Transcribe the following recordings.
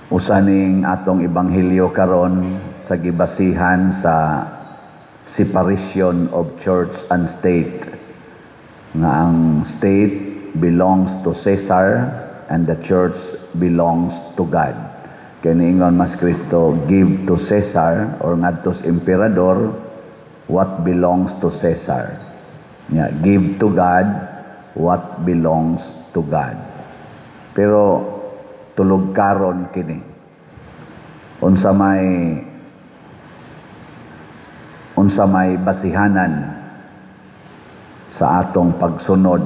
Usa ning atong ebanghelyo karon sa gibasihan sa separation of church and state, nga ang state belongs to Caesar and the church belongs to God. Kay niingon mas Kristo, "Give to Caesar," or ngadto sa emperador what belongs to Caesar. Yeah, give to God what belongs to God. Pero tulog karon kini. Unsa may basihanan sa atong pagsunod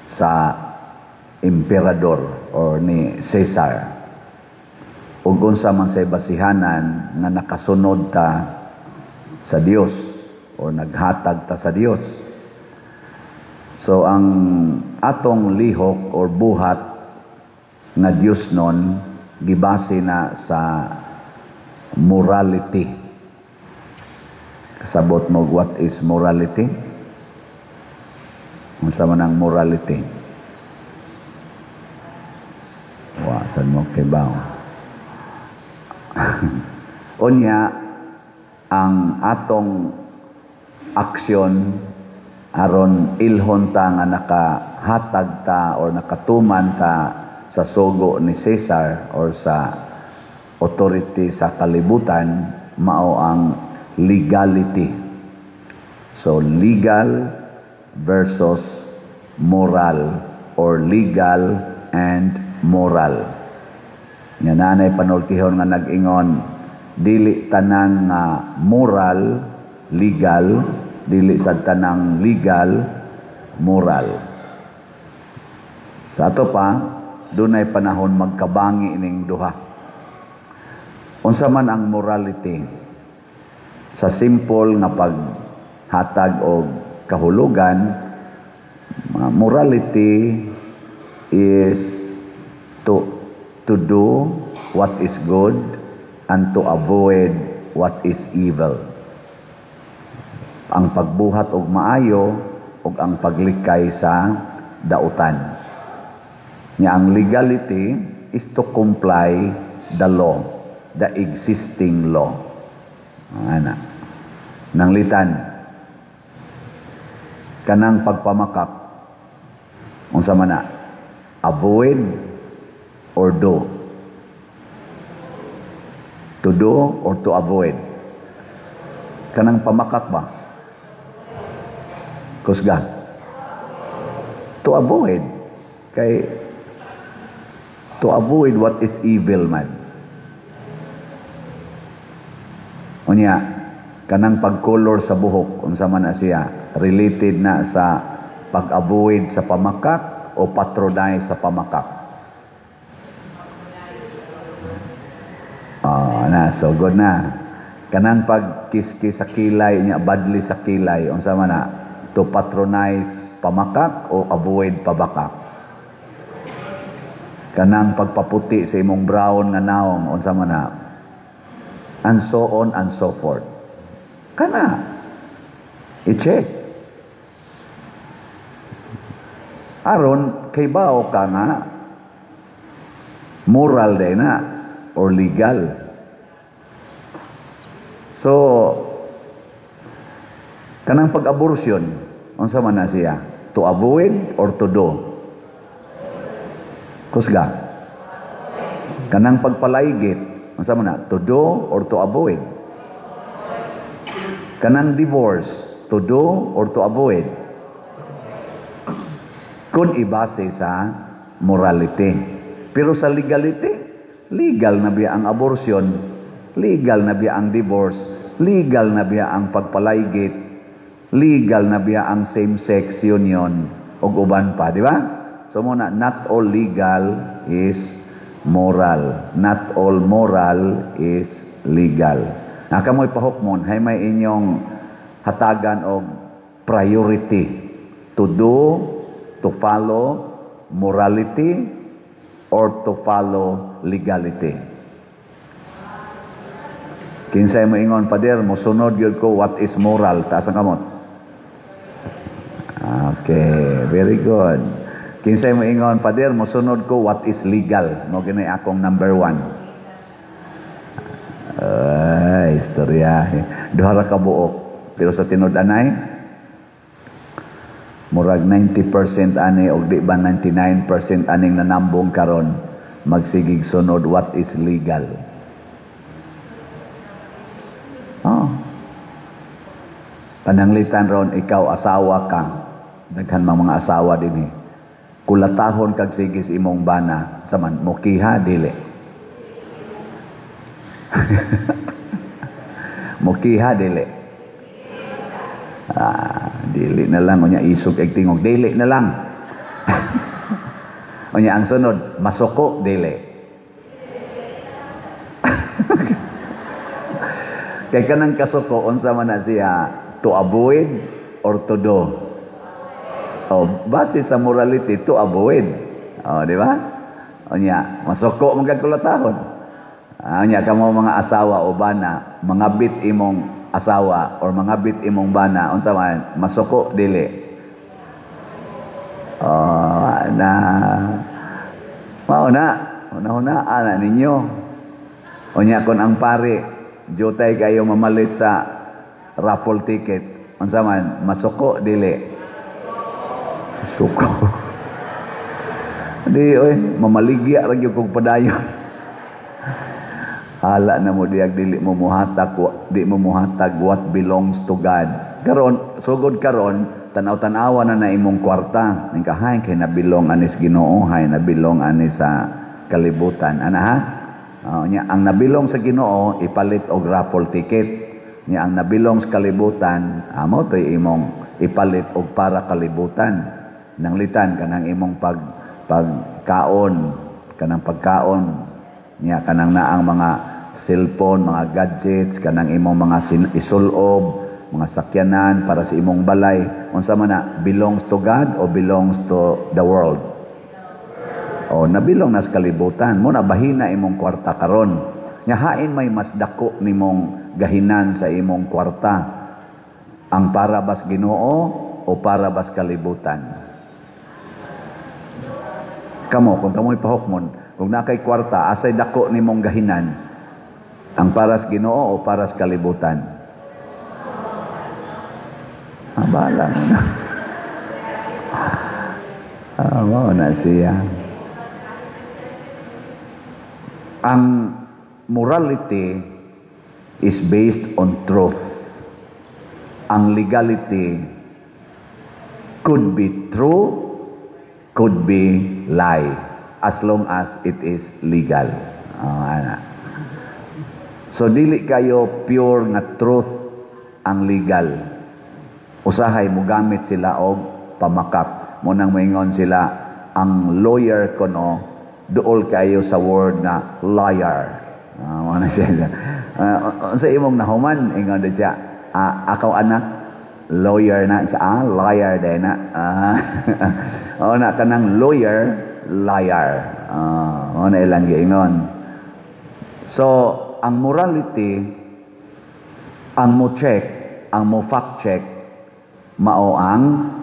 sa emperador or ni Caesar, ug unsa man say basihanan nga nakasunod ta sa Dios or naghatag ta sa Dios? So ang atong lihok or buhat nga Dios nun gibase na sa morality. Kasabot mo what is morality? Unsa man ang morality? Wa sad mo kibaw. Unya ang atong aksyon aron ilhon ta nga nakahatag ta or nakatuman ta sa sugo ni Caesar or sa authority sa kalibutan, mao ang legality. So legal versus moral or legal and moral. Nga nanay panultihon nga nag-ingon, dili tanan nga moral legal, dili sad tanang legal moral. Sa ato pa, dunay panahon magkabangi ining duha. Unsa man ang morality? Sa simple nga paghatag og kahulugan, morality is to do what is good and to avoid what is evil. Ang pagbuhat og maayo ug ang paglikay sa dautan. Nya ang legality is to comply the law, the existing law. Ana. Nanglitan kanang pagpamakak, unsa man na? Avoid or do? To do or to avoid? Kanang pamakak ba? Kusga. To avoid. Kay to avoid what is evil man. Unya, kanang pagkolor sa buhok, unsa man na siya? Related na sa pag-avoid sa pamakak o patronize sa pamakak? Oh, na, so good na. Kanang pagkiskis sa kilay niya, badli sa kilay, unsa man na? To patronize pamakak o avoid pabakak? Kanang pagpaputi sa imong brown nga naong, unsa man na? And so on and so forth. Kana i-check. Aron kay bao ka nga moral day na or legal. So kanang pag-abortion, unsa man na siya? To avoid or to do? Kusga. Kanang pagpalaygit, unsa man na? To do or to avoid? Kanang divorce, to do or to avoid? Kung ibase sa morality. Pero sa legality, legal na biya ang abortion, legal na biya ang divorce, legal na biya ang pagpalaygit, legal na biya ang same-sex union, ug uban pa, di ba? So muna, not all legal is moral. Not all moral is legal. Nakamoy pahukmon, hay may inyong hatagan og priority to do, to follow morality or to follow legality. Kinsay mo ingon, "Pader, mosunod gyud ko what is moral"? Taas ang kamot. Okay, very good. Kinsay mo ingon, "Father, mosunod ko what is legal. Mao gini akong number one." Ay, istorya. Duha ra ka buok. Pero sa tinud-anay, murag 90% ani og di ba 99% aning nanambong karon magsigig sunod what is legal. Oh. Pananglitan ron ikaw asawa ka. Daghan mang mga asawa dinhi. Kulatahon kag sige sa imong bana sa man mukiha dili. Mukiha dili. Ah, dili na lang unya isog ig tingog, dili na lang. Unya ang sunod, masuko dili. Kay kanang kasuko unsa man na siya, to avoid or to do? Oh, base sa morality, to avoid. Oh, di ba? Unya, masuko man kag kulatahon. Ah, unya kamo mga asawa o bana, mangabit imong asawa or mangabit imong bana, unsa man, masuko dili. Oh, na mao na, una-una ana ninyo. Unya kon ang pare, jutay kayo mamalit sa raffle ticket. Unsa man, masuko dili. Suko. Di oy, mamaligya ra gyud kog padayon. Hala na mo diag dili mo muhatag, di mo muhatag what belongs to God. Karon, sugod karon, tanaw-tanawa na na imong kwarta. Ning kahay kay nabilong anis Ginoo, hay nabilong ani sa kalibutan. Ana ha? Oh, nya ang nabilong sa Ginoo ipalit og raffle ticket. Nya ang nabilong sa kalibutan, amo toy imong ipalit og para kalibutan. Nanglitan kanang imong pagkaon, kanang pagkaon niya, kanang naang mga cellphone, mga gadgets, kanang imong mga isulob, mga sakyanan para sa imong balay. Unsa man na, belongs to God o belongs to the world? O nabilong nas kalibutan mo na bahina imong kwarta karon. Nya hain may mas dako nimong gahinan sa imong kwarta, ang para bas Ginoo o para bas kalibutan? Kamo, kung kamo'y pahukmon, kung nakay kwarta, asay dako nimong gahinan, ang paras Ginoo o paras kalibutan? Ah, bahala mo na. Ah, mao na siya. Ang morality is based on truth. Ang legality could be true, could be lie, as long as it is legal. Oh, ana. So dili kayo pure nga truth ang legal. Usahay mo gamit sila og pamakak. Munang moingon sila ang lawyer kono duol kayo sa word nga liar. Mo na siya. Unsa imong nahuman ingon di siya, akaw anak lawyer na siya, liar day na. O na kanang lawyer, liar. O na ilang giingon. So, ang morality, ang mo check, ang mo fact check, mao ang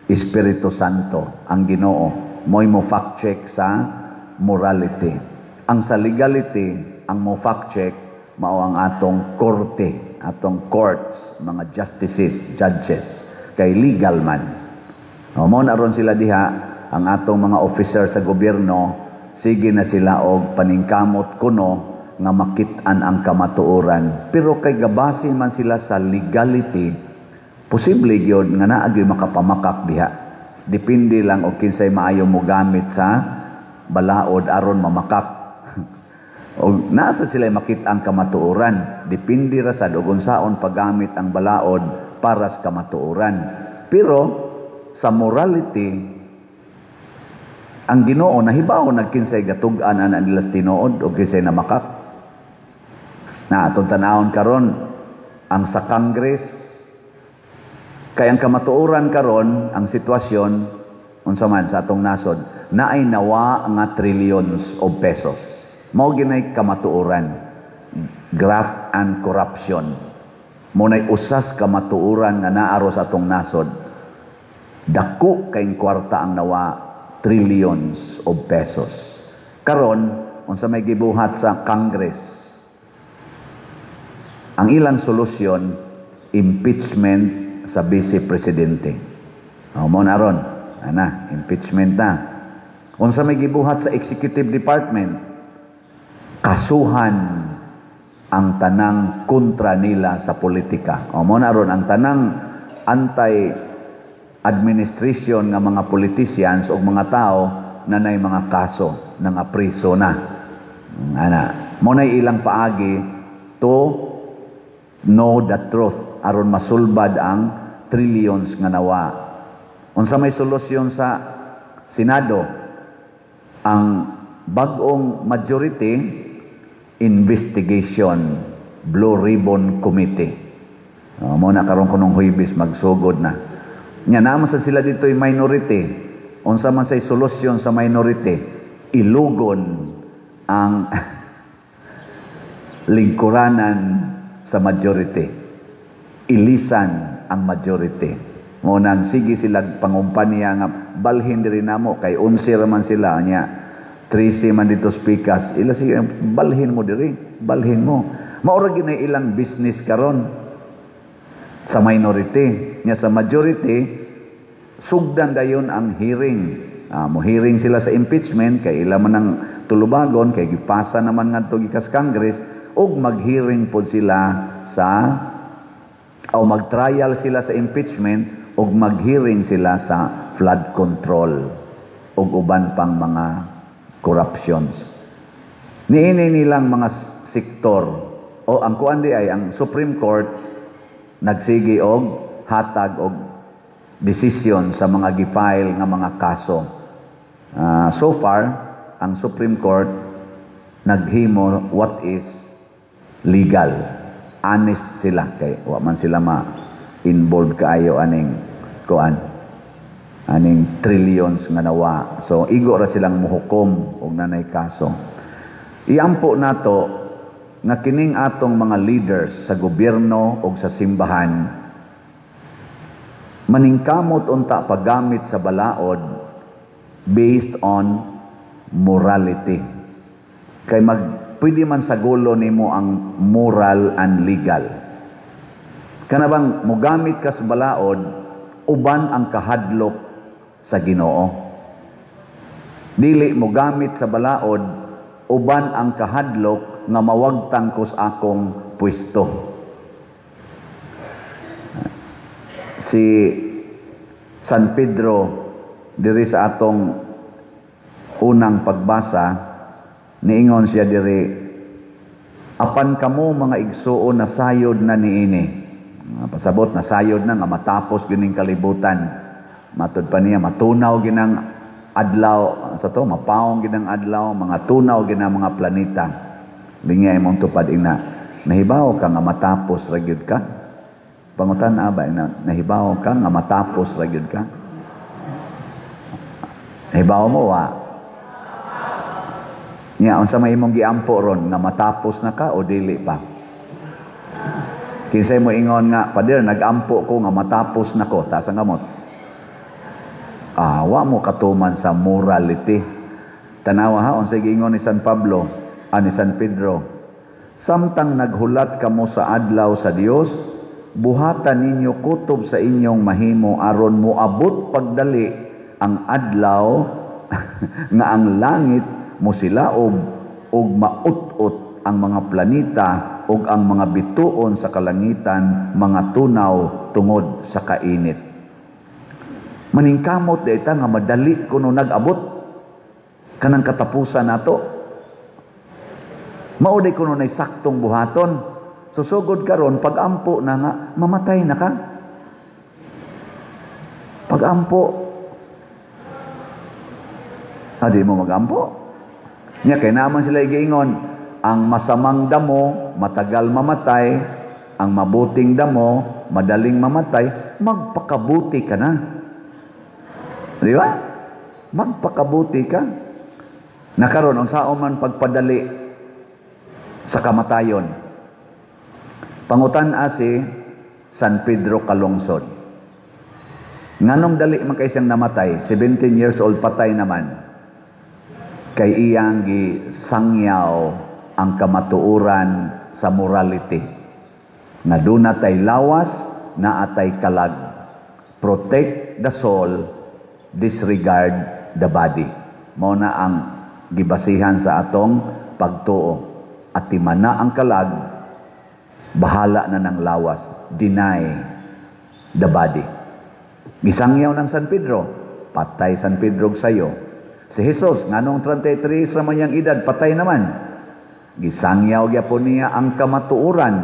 Espiritu Santo, ang Ginoo. Mo'y mo fact check sa morality. Ang sa legality, ang mo fact check, mao ang atong korte, atong courts, mga justices, judges, kay legal man. O, mo na ron sila diha, ang atong mga officer sa gobyerno, sige na sila og paningkamot kuno nga makit-an ang kamatuoran. Pero kay gabase man sila sa legality, posible gyud nga naa gyud makapamakak diha. Depende lang og kinsay maayo mo gamit sa balaod aron mamakak. Og nasa sila makita ang kamatuoran. Depende ra sad og unsaon paggamit ang balaod para sa kamatuoran. Pero sa morality, ang Ginoo nahibaw nagkinsay gatug-an ana nila sa tinuod og kinsay namakak. Na atong tan-awon karon ang sa Congress, kay ang kamatuoran karon ang sitwasyon unsa man sa atong nasod, naay nawa nga trillions of pesos. Mao ginay kamatuoran, graft and corruption. Mo nay usas kamatuoran nga naaro sa atong nasod. Dako kay kwarta ang nawa trillions of pesos. Karon, unsa may gibuhat sa Congress? Ang ilang solusyon, impeachment sa vice presidente. O, mao na ron. Ana, impeachment na. Unsa may gibuhat sa executive department? Kasuhan ang tanang kontra nila sa politika. O, mao na ron ang tanang anti-administration nga mga politicians o mga tao na nay mga kaso, nga priso na. Ana, mao nay ilang paagi to know the truth aron masulbad ang trillions nga nawa. Unsa may solusyon sa Senado? Ang bag-ong majority, investigation, Blue Ribbon Committee. Mao na karon kunong Huwebes magsugod na. Nya naman sa sila dito minority. Unsa man say solusyon sa minority? Ilugon ang lingkuranan sa majority. Ilisan ang majority. Mao nang sige sila pangumpanya nga balhin diri namo kay 11 ra man sila, nya 13 man dito speakers. Ila sige, balhin mo diri, balhin mo. Mao ra gyud ilang business karon sa minority. Nya sa majority, sugdan dayon ang hearing. Mo hearing sila sa impeachment kay ila man ang tulubagon kay gipasa naman ngadto gikas Congress, ug mag-hearing pod sila sa o mag-trial sila sa impeachment ug mag-hearing sila sa flood control ug uban pang mga corruptions. Niini nilang mga sektor o ang kuan di ay ang Supreme Court nagsige og hatag og desisyon sa mga gi-file nga mga kaso. So far, ang Supreme Court naghimo what is legal. Honest sila kay wa man sila ma-involved kaayo aning kuan, aning trillions nga nawa. So igo ra silang muhukom og nanay kaso. Iampo nato nga kining atong mga leaders sa gobyerno og sa simbahan maningkamot unta paggamit sa balaod based on morality. Kay mag pwede man sa gulo nimo ang moral and legal. Kana bang mogamit ka sa balaod uban ang kahadlok sa Ginoo. Dili mogamit sa balaod uban ang kahadlok nga mawagtang ko sa akong pwesto. Si San Pedro diri sa atong unang pagbasa, niingon siya diri, "Apan kamo, mga igsuon, nasayod na niini." Pasabot nasayod na nga matapos gining kalibutan. Matud pa niya, matunaw ginang adlaw sa to, mapaong ginang adlaw, mga tunaw ginang mga planeta. Lingya imong tupad ina, "Nahibaw ka nga matapos ra gyud ka?" Pangutan ba ina, "Nahibaw ka nga matapos ra gyud ka? Nahibaw mo wa?" Nya unsa may imong giampo ron, nga matapos na ka o dili pa? Kinsay mo ingon nga, "Pader, nagampo ko nga matapos na ko"? Taas ang kamot. Wa mo katuman sa morality. Tanawa ha, unsay giingon ni San Pablo, ni San Pedro. "Samtang naghulat kamo sa adlaw sa Dios, buhatan ninyo kutob sa inyong mahimo aron moabot pagdali ang adlaw nga ang langit mosilaob ug maut-ot ang mga planeta ug ang mga bituon sa kalangitan mga tunaw tungod sa kainit." Maningkamot dayta nga madali kuno nag-abot kanang katapusan nato. Mao day kuno nay saktong buhaton. Susugod karon pag-ampo na nga mamatay na ka. Pag-ampo, adi mo magampo. Nya kay naman sila giingon, ang masamang damo matagal mamatay, ang mabuting damo madaling mamatay, magpakabuti ka na. Di ba? Magpakabuti ka. Nakaron unsaon man pagpadali sa kamatayon? Pangutan-a si San Pedro Kalungsod. Nganong dali man kay siyang namatay, 17 years old patay naman? Kay iyang gisangyaw ang kamatuoran sa morality. Nga duna tay lawas, naa tay kalag. Protect the soul, disregard the body. Mao na ang gibasihan sa atong pagtuo. Atiman na ang kalag, bahala na ng lawas. Deny the body. Gisangyaw ng San Pedro, patay San Pedro sayo. Si Jesus, nganong 33 sa mayang edad, patay naman. Gisangyaw gyapon niya ang kamatuoran,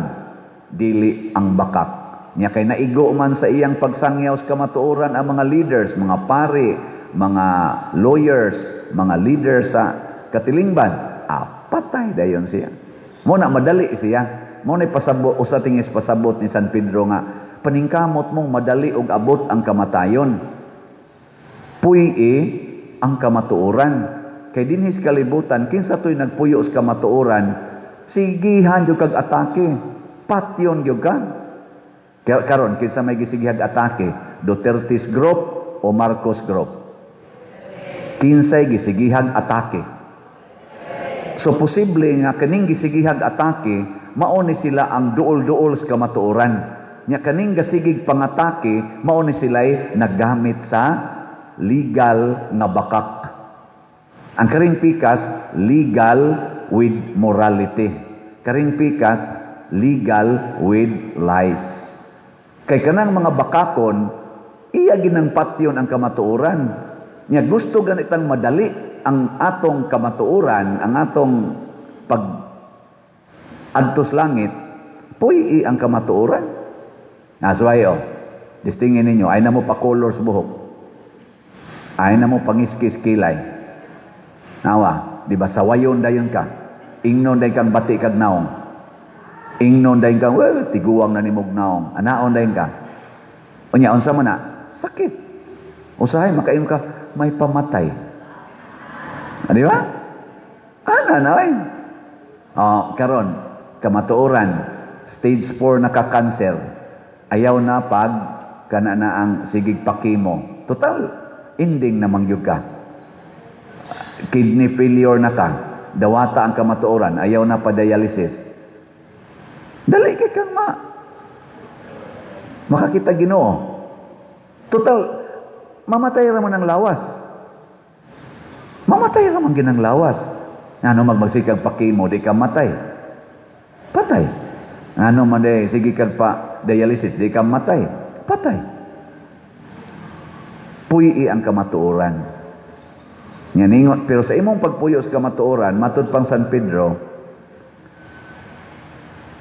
dili ang bakak. Nya kay naigo man sa iyang pagsangyaw sa kamatuoran ang mga leaders, mga pari, mga lawyers, mga leaders sa katilingban. Ah, patay dayon siya. Mao na madali siya. Mao na pasabot, usa tingis pasabot ni San Pedro nga paningkamot mong madali og abot ang kamatayon. Puy-i ang kamatuoran. Kay dinhi sa kalibutan, kinsa to'y nagpuyo sa kamatuoran, sigihan jud kag atake. Patyon gyud ka. Karon kinsa may gisigihag atake, Duterte's group o Marcos group? Kinsay gisigihag atake? So posible nga kaning gisigihag atake, mao ni sila ang duol-duol sa kamatuoran. Nya kaning gasigig pangatake, mao ni sila'y naggamit sa legal nga bakak. Ang karing pikas, legal with morality. Karing pikas, legal with lies. Kay kanang mga bakakon, iya ginang patyon ang kamatuoran. Nya gusto ganitang madali ang atong kamatuoran, ang atong pag adtos langit, puy ang kamatuoran. Nasway oh. Distingin ninyo, ay na mo pa color sa buhok. Ay na mo pangiskis kilay. Nawa, di ba sawayon dayon ka? Ingnon dayon kang bati kag naong. Ingnon dayon kang, well, tiguang na nimog naong. Anaon dayon ka. Unya, unsa man na? Sakit. Usahay, makaingon ka, may pamatay. Ah, di ba? Ana na, ay. Oh, karon, kamatuoran, stage 4 na ka-cancer. Ayaw na pag kana na ang sigig pa-chemo. Total, ending na mangyud ka. Kidney failure na ka. Dawata ang kamatuoran, ayaw na pa dialysis. Dali kay kang makakita Ginoo. Total, mamatay ra man ang lawas. Mamatay ra man ginang lawas. Ano magmagsikag pa-chemo, di ka matay. Patay. Ano man di, sige kag pa dialysis, di ka matay. Patay. Puy ang kamatuoran. Nga ningon, pero sa imong pagpuyo sa kamatuoran, matud pang San Pedro,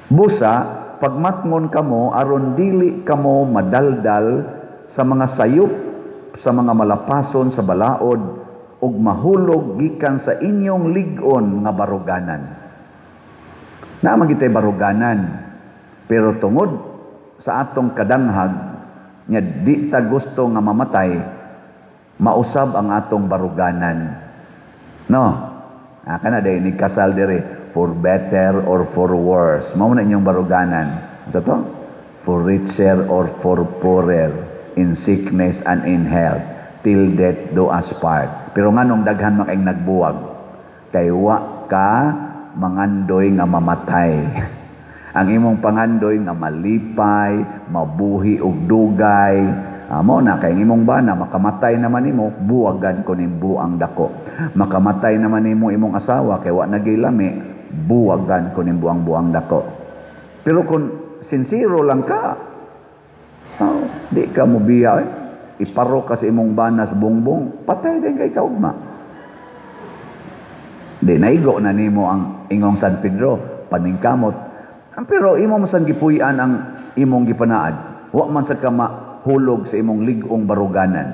busa, pagmatngon kamo, aron dili kamo madaldal sa mga sayop, sa mga malapason sa balaod, ug mahulog gikan sa inyong lig-on nga baruganan. Naa man gitay baruganan, pero tungod sa atong kadanghag, nya di ta gusto nga mamatay, mausab ang atong baruganan. No? Ah, kana day ni kasal dire, for better or for worse. Mao na inyong baruganan. Sa to? For richer or for poorer, in sickness and in health, till death do us part. Pero nganong daghan man kayong nagbuwag? Kay wa ka mangandoy nga mamatay. Ang imong pangandoy nga malipay, mabuhi og dugay. Amo na kay imong bana makamatay naman nimo, buwagan ko ning buang dako. Makamatay naman nimo imong asawa kay wa nagilami, buwagan ko ning buang-buang dako. Pero kung sincero lang ka, oh, di ka mo biya eh. Iparo ka sa imong banas bongbong, patay din kay kaugma. Di naigo na nimo ang ingong San Pedro, paningkamot. Pero imo man sang gipuy-an ang imong gipanaad. Wa man sa ka mahulog sa imong lig-ong baruganan.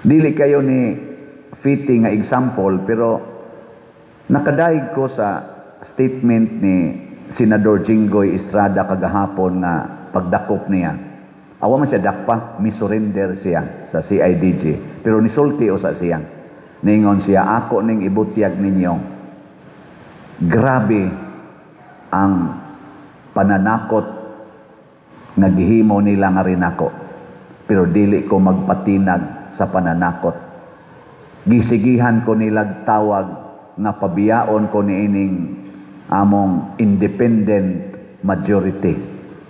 Dili kayo ni fitting nga example, pero nakadaig ko sa statement ni Senador Jinggoy Estrada kagahapon nga pagdakop niya. Awa man siya dakpa, mi-surrender siya sa CIDG. Pero nisulti usa siya. Ningon siya, ako ning ibutyag ninyo. Grabe ang pananakot nga gihimo nila nga rinako. Pero Pero dili ko magpatinag sa pananakot. Gisigihan ko nilag tawag nga pabiyaon ko niining among independent majority,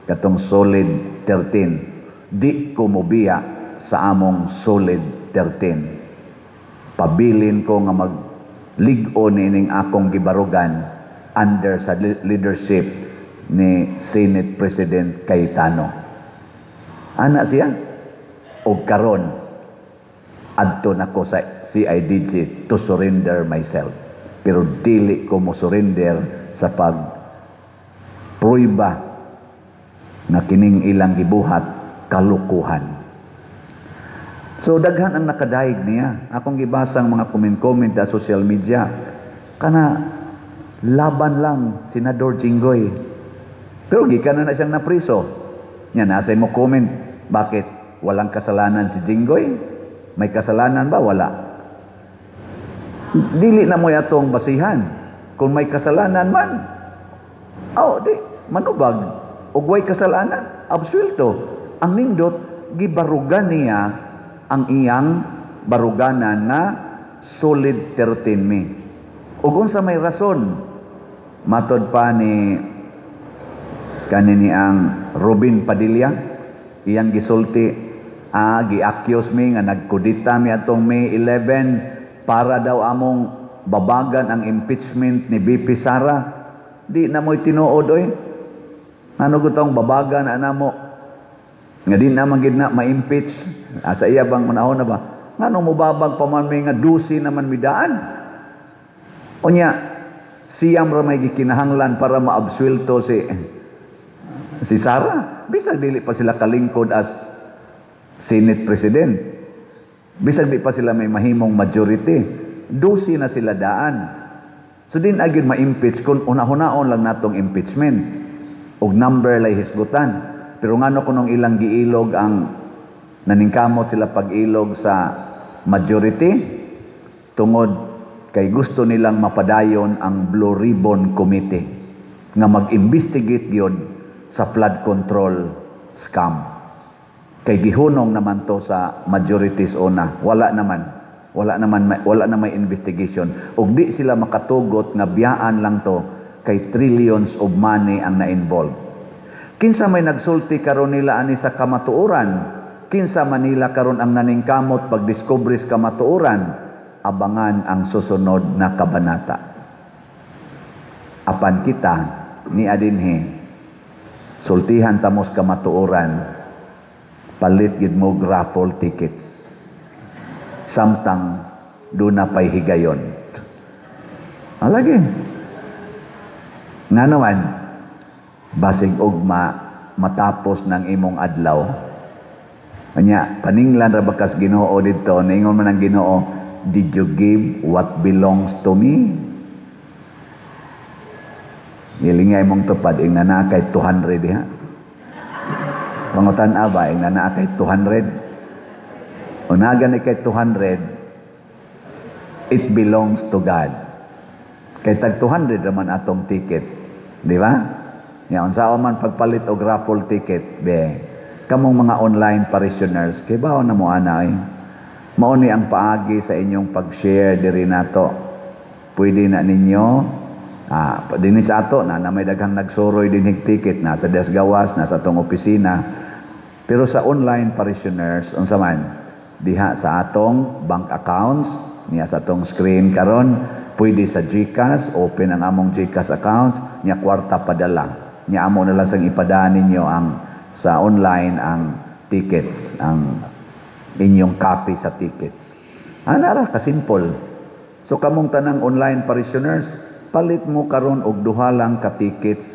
katong solid 13. Di ko mobiya sa among solid 13. Pabilin ko nga maglig-on niining akong gibarugan under sa leadership ni Senate President Cayetano. Ana siya. Og karon adto nako sa CIDG to surrender myself. Pero dili ko mo surrender sa pag pruiba na kining ilang gibuhat kalukuhan. So daghan ang nakadayeg niya. Akong gibasang mga comment-comment sa social media. Kana laban lang Senador Jinggoy. Pero gikan na na siyang napriso. Nya nasa mo comment, bakit walang kasalanan si Jinggoy? May kasalanan ba? Wala. Dili na mo atong basihan. Kung may kasalanan man, oh, di, manubag. Og way kasalanan, absuelto. Ang nindot, gibarugan niya ang iyang baruganan nga solid 13 mi. Ug unsa may rason, matod pa ni kanini ang Robin Padilla, iyang gisulti, gi-accuse mi nga nagkudita mi atong May 11 para daw among babagan ang impeachment ni VP Sara. Di na mo'y tinuod oy. Ano gutong babagan na namo nga di na man gid na ma-impeach? Sa iya bang unahon na ba? Ngano mobabag pa man mi nga 12 naman midaan? Unya, siyam ra may gikinahanglan para maabsuelto si Sara. Bisag dili pa sila kalingkod as Senate President. Bisag di pa sila may mahimong majority. 12 na sila daan. So din agad ma-impeach kung una-hunaon lang natong impeachment. Og number lay hisgutan. Pero ngano kunong ilang giilog ang naningkamot sila pag-ilog sa majority? Tungod kay gusto nilang mapadayon ang Blue Ribbon Committee nga mag-investigate gyud sa flood control scam. Kay gihunong naman to sa majorities una. Wala naman. Wala naman, wala na may investigation. Ug di sila makatugot nga biyaan lang to kay trillions of money ang na-involve. Kinsa may nagsulti karon nila ani sa kamatuoran? Kinsa man nila karon ang naningkamot pagdiskubre sa kamatuoran? Abangan ang susunod na kabanata. Apan kita ni adinhi, sultihan tamos kamatuoran, palit gid mo raffle tickets samtang duna pay higayon. Alagi. Nga naman, basig ugma matapos ng imong adlaw. Kanya, paninglan ra ba kas Ginoo dito, niingon man ang Ginoo, "Did you give what belongs to me?" Gilingay mong tupad, ing na kay 200 diha. Pangutan ba, ing na kay 200. Unagan ni kay 200, it belongs to God. Kay tag 200 raman atong ticket. Di ba? Ya, unsa man pagpalit og raffle ticket, be. Kamong mga online parishioners, kay bawo na mo ana eh. Mao ni ang paagi sa inyong pag-share diri nato. Pwede na ninyo dinhi sa ato na, na may daghang nagsuroy dinhig ticket na sa desk gawas na sa atong opisina. Pero sa online parishioners, unsa man diha sa atong bank accounts niya sa atong screen karon, pwede sa GCash, open ang among GCash accounts niya, kwarta padala niya, amo na lang sang ipadaan ninyo ang sa online ang tickets, ang inyong copy sa tickets. Ana ra kasimple. So kamong tanang online parishioners, palit mo karon og duha lang ka tickets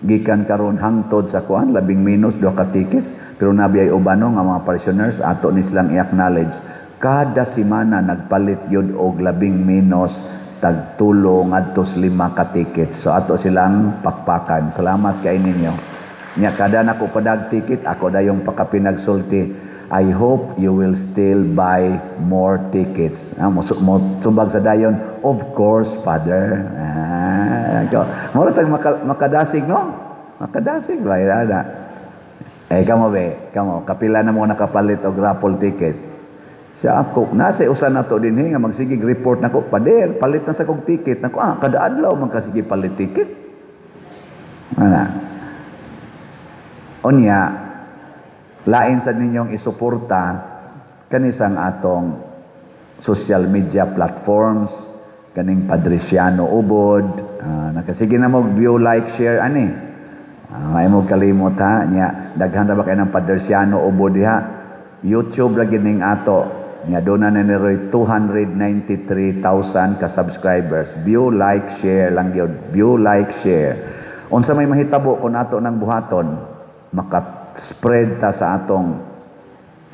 gikan karon hangtod sa kuan, labing minus duha ka tickets. Pero nabi ay ubano nga mga parishioners, ato ni silang i-acknowledge, kada semana nagpalit yun og labing minus tag 3 ngadto 5 ka tickets. So ato silang pakpakan. Salamat kay ninyo. Nya kada nako padag ticket, ako dayong pakapinagsulti, "I hope you will still buy more tickets." Ah, mo tubag sa dayon, "Of course, Father." Ah, mura sa makadasig, no? Makadasig ba? Ana. Eh, kamo be, kamo, kapila na mo nakapalit og raffle tickets? Siya ako, nasa usa na to dinhi nga magsigig report nako, "Pader, palit na sa kog ticket." Nako, ah, kada adlaw man kasige palit ticket. Ana. Unya, lain sa ninyong isuporta kanisang atong social media platforms, kaning Padriciano Ubod, nakasige na mo view, like, share ani. Ay mo kalimot ha, nya daghan ra ba kay ng Padriciano Ubod diha. YouTube ra gining ato. Nya doon na ni Roy 293,000 ka subscribers. View, like, share lang gyud. View, like, share. Unsa may mahitabo kung ato nang buhaton, maka-spread ta sa atong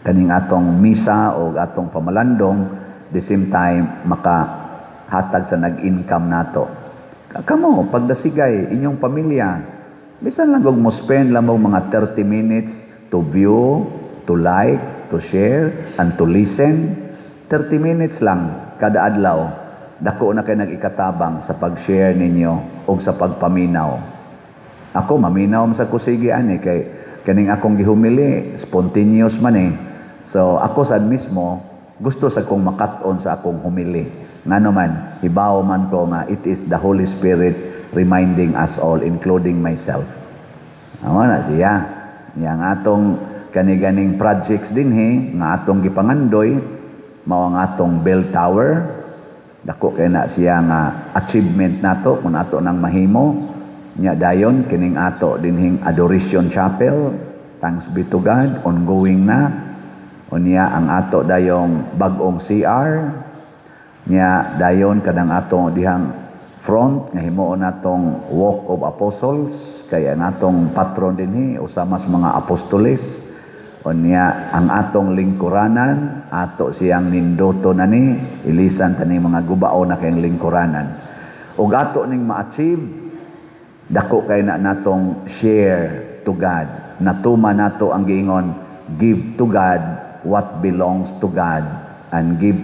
kaning atong misa o atong pamalandong, the same time makahatag sa nag-income nato. Kamo, pagdasigay, inyong pamilya, bisan lang og mo spend lang mo mga 30 minutes to view, to like, to share, and to listen. 30 minutes lang kada adlaw. Dako na kay nag-ikatabang sa pag-share ninyo o sa pagpaminaw. Ako, maminaw man sa kusigi ani kay kaning akong gihumili, spontaneous man eh. So ako sad mismo gusto sa kong makat-on sa akong humili. Ngano man, hibaw man ko nga it is the Holy Spirit reminding us all, including myself. Amo na siya. Yang atong kaniganing projects dinhi nga atong gipangandoy mao ang atong bell tower. Dako kay na siya nga achievement nato kung ato nang mahimo. Nya dayon kining ato dinhing Adoration Chapel, thanks be to God, ongoing na. Unya ang ato dayong bag-ong CR, nya dayon kanang ato dihang front nga himuon natong Walk of Apostles kay ang atong patron dinhi usa mas mga apostoles. Unya ang atong lingkuranan, ato siyang nindoto na ni ilisan tani mga gubao na kayong lingkuranan ug ato ning ma-achieve, dako kay na natong share to God. Natuma nato ang giingon, "Give to God what belongs to God and give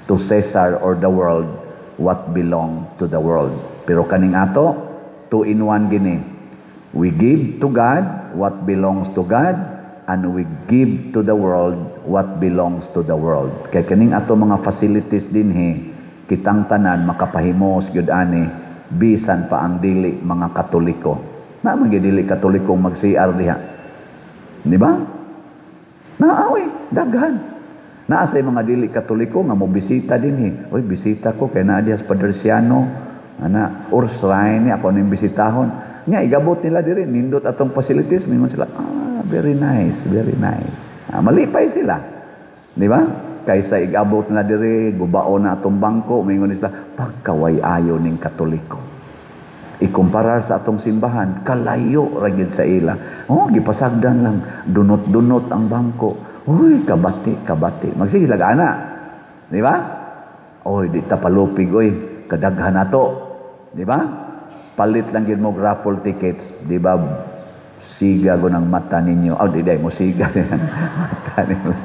to Caesar or the world what belong to the world." Pero kaning ato, two in one gini. We give to God what belongs to God and we give to the world what belongs to the world. Kay kaning ato mga facilities dinhi, kitang tanan makapahimos gyud ani, bisan pa ang dili mga Katoliko. Na man gyud dili Katoliko mag-CR diha. Di ba? Naawi, daghan. Naa say mga dili Katoliko nga mo bisita dinhi. "Oy, bisita ko kay naa diha sa Padriciano, ana, or shrine ni ako ning bisitahon." Nya igabot nila diri, nindot atong facilities, mingon sila, "Ah, very nice, very nice." Ah, malipay sila. Di ba? Kaysa igabot nila diri, gubao na atong bangko, mingon sila, "Pagkaway ayo ning Katoliko." Ikumparar sa atong simbahan, kalayo ra gyud sa ila. Oh, gipasagdan lang, dunot-dunot ang bangko. Uy, kabati, kabati. Magsige sila ana. Di ba? "Oy, di ta palupig, oy. Kadaghan na to." Di ba? Palit lang gyud mo raffle tickets. Di ba? Siga ko ng mata ninyo. Oh, di mo siga mata nila.